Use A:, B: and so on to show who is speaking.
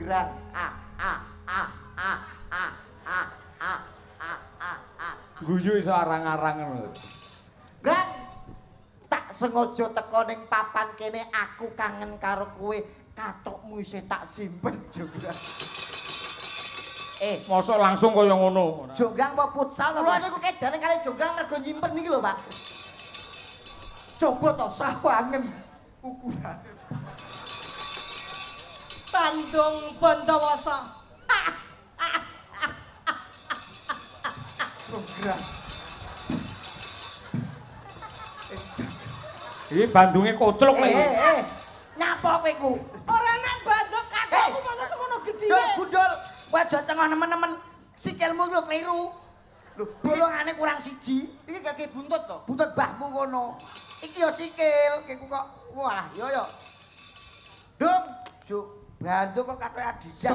A: Jonggrang. A a a a a a a a a a.
B: Guyu iso arang-arang ngono.
A: Grang. Tak sengaja teko ning papan kene aku kangen karo kowe. Katokmu isih tak simpen, Jonggrang.
B: Mosok langsung kaya ngono.
C: Jonggrang apa futsal to?
A: Kula niku kedane kali Jonggrang mergo nyimpen niki lho, Pak. Coba to sawangen ukurane.
D: Bandung Bondowoso.
A: Jonggrang.
B: Iki Bandunge koclok
C: Eh,
B: iki.
C: eh, nyapa kowe ku?
D: Ora nek Bandung katokku masa semono gedhe.
C: Dul, gundul, kowe aja cengoh nemen-nemen. Sikilmu lho kleru. Lho, bolongane kurang siji.
A: Iki gage buntut to.
C: Buntut mbahmu kono. Iki ya sikil, kowe kok walah yo yo. Dong, juk Bandung kok katoke Adidas.